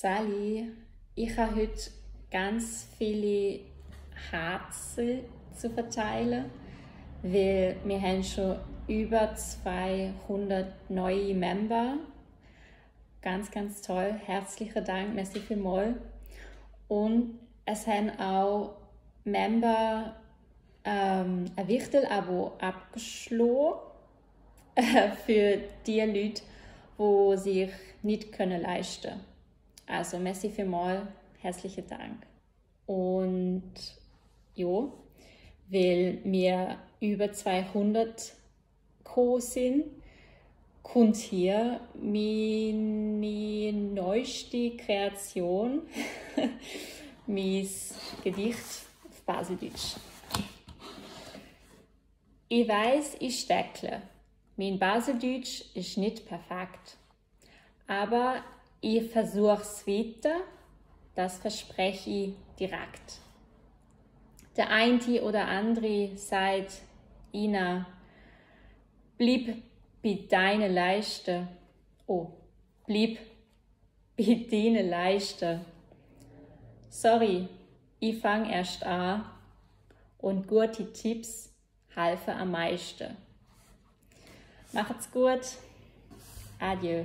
Sally, ich habe heute ganz viele Herzen zu verteilen, weil wir haben schon über 200 neue Member. Ganz, ganz toll. Herzlichen Dank, merci vielmals. Und es haben auch Member ein Wichtel-Abo abgeschlossen für die Leute, die sich nicht leisten können. Also merci vielmals, herzlichen Dank. Und ja, weil wir über 200 gekommen sind, kommt hier meine neueste Kreation, mein Gedicht auf Baseldeutsch. Ich weiss, ich steckle. Mein Baseldeutsch ist nicht perfekt. Aber ich versuch's weiter, das verspreche ich direkt. Der eine oder andere sagt, Ina, bleib bei deinen Leisten. Oh, bleib bei deinen Leisten. Sorry, ich fange erst an und gute Tipps helfen am meisten. Macht's gut. Adieu.